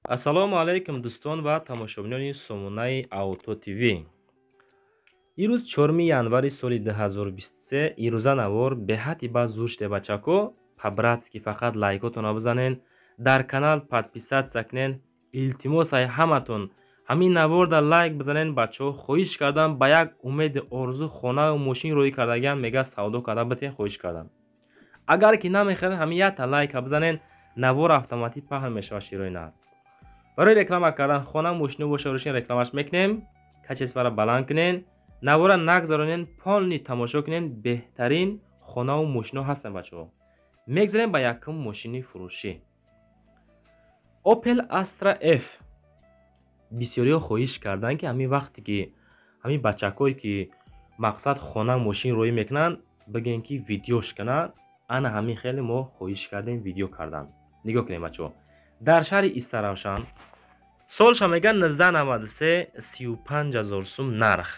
Ассалому алайкум, дӯстон ва тамошобинони сомонаи Авто ТВ. Ирӯз 4 январи соли 2023. Ирӯза навор беҳадди ба зур шуде, бачако. По-братски фақат лайкотонро бизанен, дар канал подписаться кунен. Илтимос ай ҳаматон, ҳамин наворда лайк бизанен. Бачаҳо хоҳиш кардам, ба як умеди орзу хонаву мошин роҳӣ кардагиам, мега, савдо карда битен, хоҳиш кардам. Агар ки намехарен, ҳамин якта лайка бизанен, навор автоматӣ паҳн мешавад. Широи нар барои реклама кардан хона, мошино боша, рӯшин рекламаш мекунем. Качествора баланд кунен, навора нагзаронен, полный тамошо кунен. Беҳтарин хонаву мошино ҳастанд, бачаҳо. Мегзарем ба якум мошини фурӯшӣ, Opel Astra F. Бисёриҳо хоҳиш карданд, ки ҳамин вақте ки ҳамин бачакҳое ки мақсад хона, мошин роҳӣ мекунанд, бигӯем, ки видеош кунанд. Ана ҳамин хеле мо хоҳиш кардем, видео кардан. Нигоҳ кунем, бачаҳо, дар шаҳри Истаравшан, солша мегӯяд 1993, 35 ҳазор сум нарх.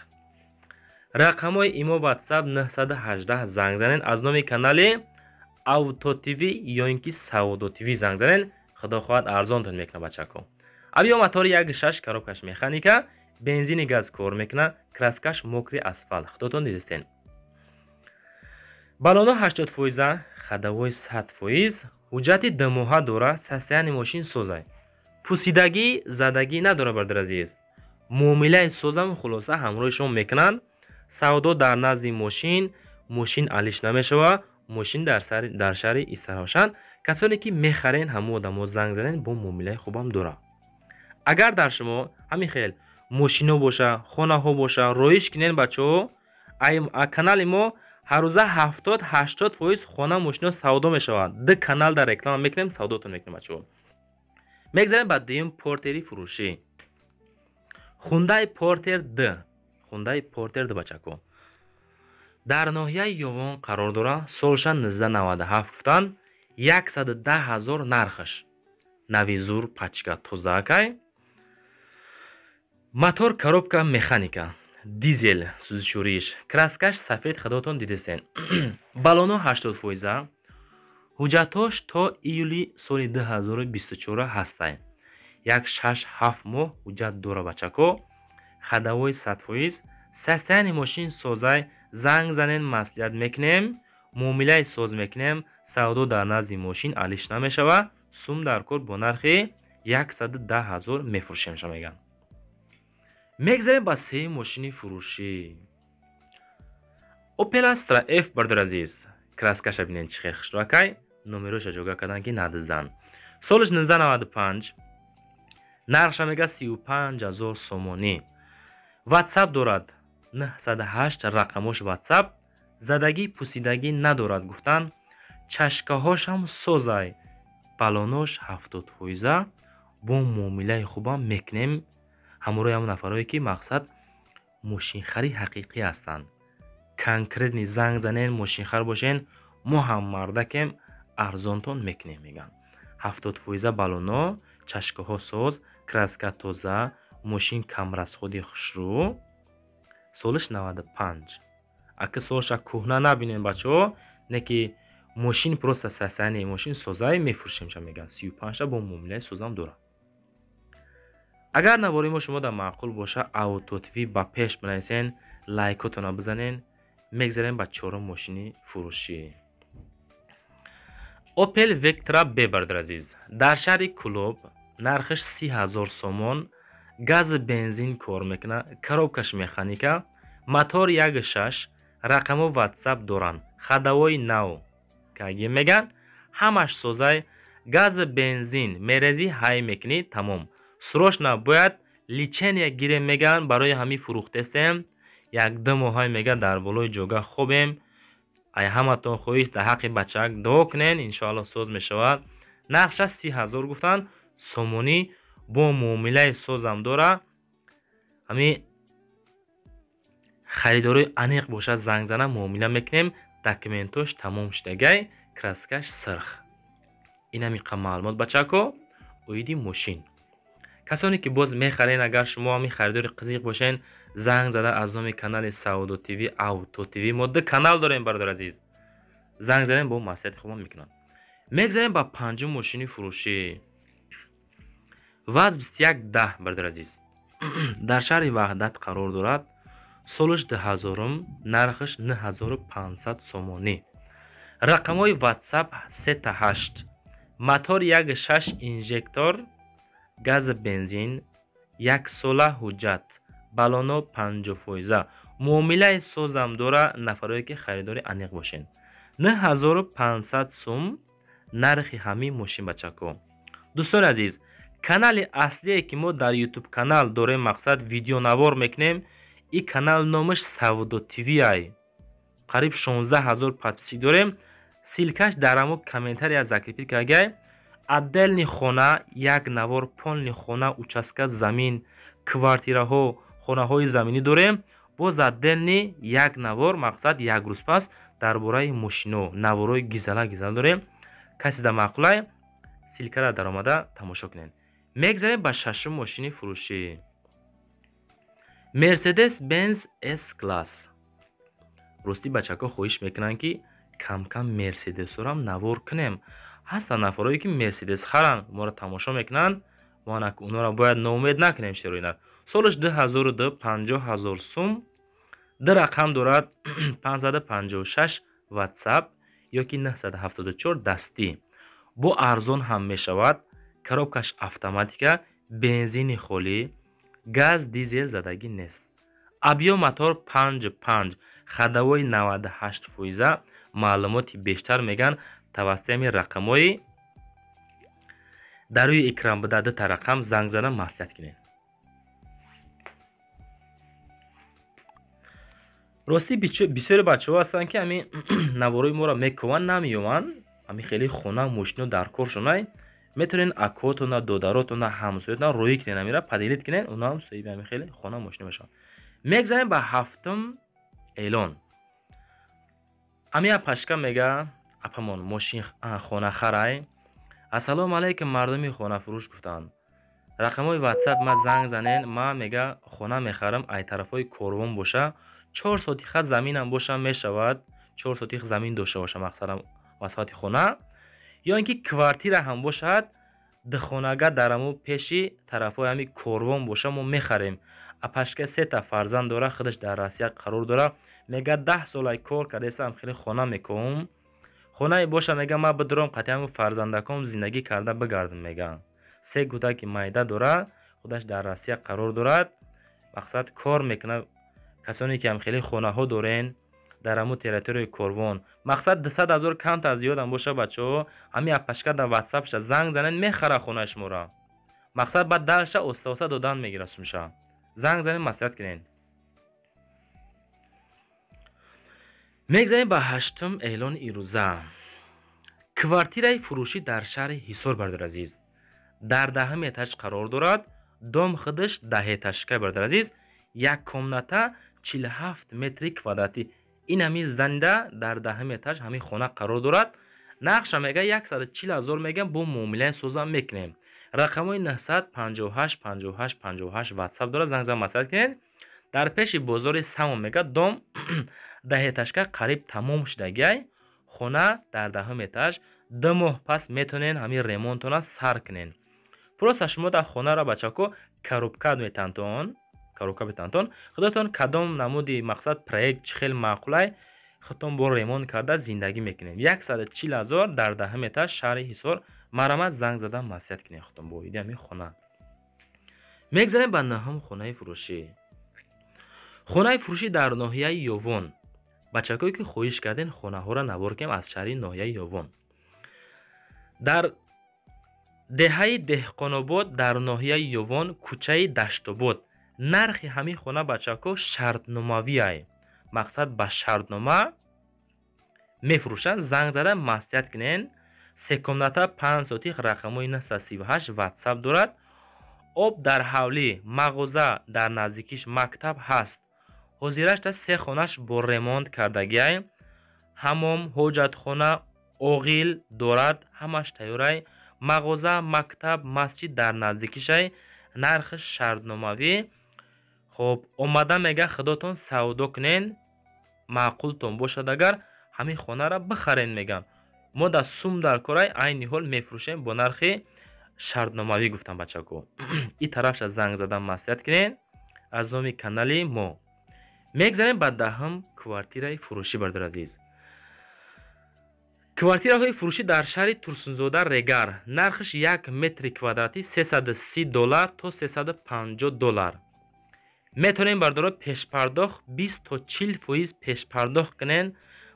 Рақамҳои имо, WhatsApp 918. Занг занен, аз номи канали Авто ТВ ё ин ки Савдо ТВ занг занен, худо хоҳад, арзонтон мекунад, бачако. Авио мотори 1,6, коробкаш механика, бензини газ кор мекунад, краскаш мокрый асфалт, худотон дидистен. Балоно 80 фоиза, ходовой 100 фоиз, ҳуҷҷати 2 моҳа дора, состояние мошин созай, пусидагӣ, задагӣ надора. Бародари азиз, муомилаи созам, хулоса, ҳамроҳи шумо мекунанд. Савдо дар назди мошин, мошин алиш намешавад. Мошин дар шаҳри Истаравшан. Касоне ки мехарен, ҳамон одамо занг занен, бо муомилаи хубам дора. Агар дар шумо ҳамин хел мошино боша, хонаҳо боша, роиш кунен, бачаҳо. Канали мо ҳаррӯза 70-80 фоиз хона, мошино савдо мешавад. Ду канал дар реклама мекунем, савдотон мекунем, бачаҳо. Мегзарем ба дуюм портери фурӯшӣ, Хундай Портер Д. Хундай Портер Д, бачако, дар ноҳияи Ёвон қарор дорад. Солша 1997 гуфтанд, 110 ҳазор нархаш. Нави зур, пачка тозаакай. Мотор, коробка механика, дизел, сӯзишвориш, краскаш сафед, худотон дидесен. Балоно 80 фоиза, ҳуҷҷатҳош то июли соли 2024 ҳастай. Як 6-7 моҳ ҳуҷҷат дора, бачако. Ходовой 100 фоиз, состояние мошин созай. Занг занен, маслиҳат мекунем, муомилаи соз мекунем. Савдо дар назди мошин, алиш намешавад. Сум дар кор, бо нархи 110 ҳазор мефурӯшем, ша мегӯянд. Мегзарем ба сеюм мошини фурӯшӣ, Opel Astra F. Бародари азиз, краскаша бинед, чӣ хел хушрӯакай. Номероша ҷога кардан, ки надизанд. Солиш 1995, нархша мега 35 ҳазор сомонӣ. WhatsApp дорад, 908 рақамош WhatsApp. Задагӣ, пусидагӣ надорад гуфтанд, чашкаҳошам созай, балонош 70 фоиза. Бо муомилаи хубам мекунем ҳамроҳи ҳамон нафарое ки мақсад мошинхари ҳақиқӣ ҳастанд. Конкретный занг занен, мошинхар бошен, мо ҳам мардакем, арзонтон мекунем, мегӯянд. 70 фоиза балоно, чашкаҳо соз, краска тоза, мошин камрасходи, хушрӯ. Солиш 95. Ака, солша кӯҳна набинем, бачаҳо, не ки мошин просто состояние мошин созай, мефурӯшемша, мегӯянд. 35-та бо муомилаи созам дорад. Агар навори мо шумо дар маъқул боша, Авто ТВ ба пеш бинависен, лайкотона бизанен. Мегзарем ба чорум мошини фурӯшӣ, Opel Vectra B. Бародари азиз, дар шаҳри Кӯлоб, нархаш 30 ҳазор сомон. Газ, бензин кор мекунад, коробкаш механика, мотор 1,6, рақамҳо WhatsApp доранд. Ходовой нав каги меган, ҳамаш созай. Газ, бензин мерезӣ, ҳай мекунӣ, тамом. Срочно бояд лечения гирем, меган, барои ҳамин фурӯхтестем. Як-ду моҳай, мега, дар болои ҷога хобем. Ай ҳаматон хоҳиш, дар ҳаққи бачаак дуо кунен, иншоалло, соз мешавад. Нархша 30 ҳазор гуфтанд сомонӣ, бо муомилаи созам дора. Ҳамин харидорои аниқ бошад, занг зана, муомила мекунем. Документош тамом шудагай, краскаш сирх. Ин ҳамиқа маълумот, бачако, оиди мошин. Касоне ки боз мехарен, агар шумо ҳамин харидори қизиқ бошен, занг зада, аз номи канали Савдо ТВ, Авто ТВ, мо ду канал дорем, бародари азиз, занг занем, бо маслиҳати хубам мекунам. Мегзарем ба панҷум мошини фурӯшӣ. ВАЗ 2110, бародари азиз, дар шаҳри Ваҳдат қарор дорад. Солаш 2000, нархаш 9500 сомонӣ. Рақамҳои WhatsApp 38. Мотор 1.6 инжектор, газ, бензин, яксола ҳуҷҷат, баллоно 50%. Муомилаи созам дора, нафарое ки харидори аниқ бошед. 9500 сум нархи ҳамин мошин, бачако. Дӯстони азиз, канали аслие ки мо дар ютуб канал дорем, мақсад видеонавор мекунем, и канал номаш Савдо ТВ ай. Қариб 16 000 подписчик дорем. Ссылка ш дар ҳамо комментария закрепить кардагай. Отдельный хона, як навор полный хона, участка замин, квартираҳо, хонаҳои заминӣ дорем. Боз отдельный як навор, мақсад як рӯз пас, дар бораи мошино наворои гизала гизала дорем. Касе да маъқулай, ссылка ра даромада тамошо кунед. Мегзарем ба шашум мошини фурӯшӣ. Мерседес Бенз С класс. Ростӣ, бачако хоҳиш мекунанд, ки камкам мерседесҳорам навор кунем. Ҳастанд нафарое ки мерседес харанд, моро тамошо мекунанд. Мо анак онҳоро бояд ноумед накунем. Шероина солаш 2002, 50 000 сум. Ду рақам дорад: 556 WhatsApp ёки 974 дастӣ. Бо арзон ҳам мешавад. Коробка ш автоматика, бензини холӣ, газ, дизел задагӣ нест. Объём мотор 5,5, ходовой 98%. Маълумоти бештар мегӯянд, тавассути ҳамин рақамҳои дар рӯи экран буда, дута рақам занг зада маслиҳат кунед. Ростӣ, бисёре бачаҳо ҳастанд, ки ҳамин наворои моро мекуванд, намеёванд. Ҳамин хеле хона, мошино дар кор шунай. Метавонед акотона, додаротона, ҳамсоятона роҳӣ кунед, ҳамира поделить кунед, онҳо ҳам соҳиби ҳамин хеле хона, мошино мешаванд. Мегзарем ба ҳафтум эълон. Ҳамин апашка мега, апамон мошин хонахарай. Ассалому алайкум, мардуми хонафурӯш, гуфтанд. Рақамҳои WhatsApp ма занг занен. Ма, мега, хона мехарам, ай тарафҳои Корвон боша, 4 сотиха заминам боша мешавад, 4 сотих замин дошта боша, мақсадам масоҳати хона, ё ин ки квартира ҳам бошад, духонага дар ҳамо пеши тарафҳои ҳами Корвон боша, мо мехарем. Апашка сета фарзанд дора, худаш дар Россия қарор дора. Мега, 10 солай кор кардаистам, хеле хона мекоҳум. Хонае боша, мега, ма бидурам, қатъи ҳамн фарзандаком зиндагӣ карда бигардам. Мега, се кӯдаки майда дора, худаш дар Россия қарор дорад, мақсад кор мекунад. Касоне ки ҳам хеле хонаҳо дорен дар ҳамун территорияи Корвон, мақсад 200 000 камтар зиёдам боша, бачаҳо, ҳамин апашка дар ватсапша занг занед, мехара хонаи шуморо. Мақсад баъд дарша оста оста додан мегирад сумша. Занг занед, маслиҳат кунед. Мегзарем ба ҳаштум эълони ирӯза. Квартираи фурӯшӣ дар шаҳри Ҳисор, бародари азиз, дар даҳум этаж қарор дорад. Дом худаш даҳэтажка, бародари азиз, як комната, 47 метри квадратӣ. Ин ҳамин здания дар даҳум этаж ҳамин хона қарор дорад. Нархша, мега, 140 000 мегам, бо муомилаи созам мекунем. Рақамҳои 958 58 58 WhatsApp дорад, занг зан, маслиҳат кунед. Дар пеши бозори Само, мега, дом даҳэтажка қариб тамом шудагиай. Хона дар даҳум этаж, 2 моҳ пас метавонед ҳамин ремонтона сар кунед. Просто шумо дар хонаро, бачако, коробка метантон, коробка метантон. Худотон кадом намуди, мақсад проект чӣ хел маъқулай, худтон бо ремонт карда зиндагӣ мекунед. 140 000 дар даҳум этаж, шаҳри Ҳисор. Марҳамат, занг зада маслиҳат кунед худтон бо оиди ҳамин хона. Мегзарем ба наҳум хонаи фурӯшӣ. Хонаи фурӯшӣ дар ноҳияи Ёвон. Бачакое ки хоҳиш кардем хонаҳоро навор кунем аз шаҳри ноҳияи Ёвон, дар деҳаи Деҳқонобод, дар ноҳияи Ёвон, кӯчаи Даштобод. Нархи ҳамин хона, бачако, шартномавиай, мақсад ба шартнома мефурӯшанд. Занг зада маслиҳат кунед. Се комната, 5 сотих, рақамҳои 938 WhatsApp дорад. Об дар ҳавлӣ, мағоза дар наздикиш, мактаб ҳаст. Ҳозирашта се хонаш бо ремонт кардагиай. Ҳамом, ҳоҷатхона, оғил дорад, ҳамаш тайёрай. Мағоза, мактаб, масҷид дар наздикишай. Нархи шартномавӣ. Хоб, омада, мега, худотон савдо кунен, маъқултон бошад агар, ҳамин хонаро бихарен. Меган, мо дар сум дар корай, айни ҳол мефурӯшем бо нархи Шартномавӣ гуфтам, бачако. И тарафша занг задан, маслиҳат кунед аз номи канали мо. Мегзарем ба 10-ум квартираи фурӯшӣ, бародари азиз. Квартираҳои фурӯшӣ дар шаҳри Турсунзода, Регар. Нархаш 1 метри квадратӣ 330 доллар то 350 доллар. Метавонем, бародаро, пешпардохт 20 то 40% пешпардохт кунен,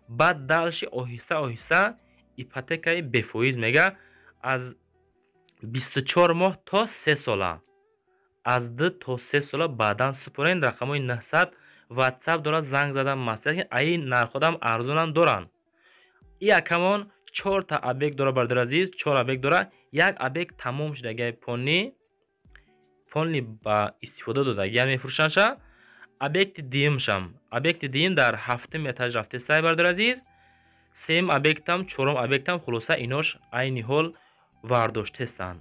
баъд дальше оҳиста оҳиста ипотекаи бефоиз мега, аз 24 моҳ то 3 сола, аз 2 то 3 сола баъдан супорен. Рақамҳои 900 ватсап дорад, занг задан, маслиҳат. Аи нархҳодам арзонам доранд. И акамон чорта объект дора, бародари азиз, чор объект дора. Як объект тамом шудагиай, полный ба истифода додагия, мефурӯшанша. Объекти дуюмшам, объекти дуюм дар ҳафтум этаж рафтестай, бародари азиз. Сеюм объектам, чорум объектам, хулоса, инош айни ҳол вардоштестанд.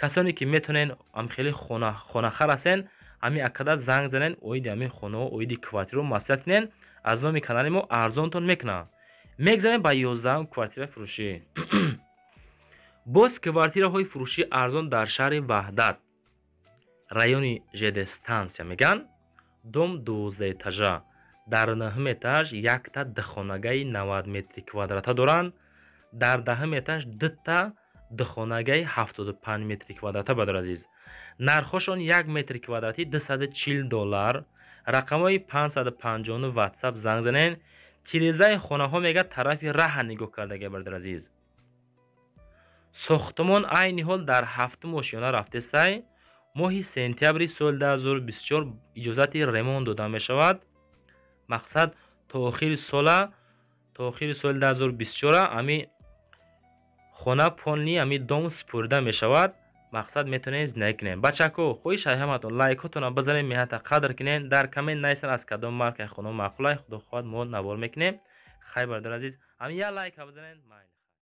Касоне ки метавонен, хеле хонахар ҳастен, ҳамин акада занг занен, оиди ҳамин хонаҳо, оиди квартираро маслиҳат кунен. Аз номи канали мо арзонтон мекунад. Мегзарем ба 11-ум квартираи фурӯшӣ. Боз квартираҳои фурӯшии арзон дар шаҳри Ваҳдат, райони ЖД станция мегӯянд. Дом 12 этажа, дар нӯҳум этаж якта духонагаи 90 метри квадрата доранд, дар 10-ум этаж дута духонагаи 75 метри квадрата. Бародари азиз, нархҳошон 1 метри квадратӣ 240 доллар. Рақамҳои 559 ватсап, занг занен. Тирезаи хонаҳо мега тарафи раҳа нигоҳ кардага. Бародари азиз, сохтмон айни ҳол дар ҳафтум ошёна рафтестай. Моҳи сентябри соли 2024 иҷозати ремонт дода мешавад. Мақсад, то охири сола, то охири соли 2024 ами хона полный, ами дом супорида мешавад. Мақсад, метавонед зиндагӣ кунед. Бачако, хоҳиш ҳаматон, лайкҳотонро бизанед, меҳната қадр кунед, дар коммент нависед, аз кадом маркаи хона маъқулай. Худо хоҳад, мо навор мекунем. Хайр, бародари азиз, ҳамин як лайка бизанед, майли.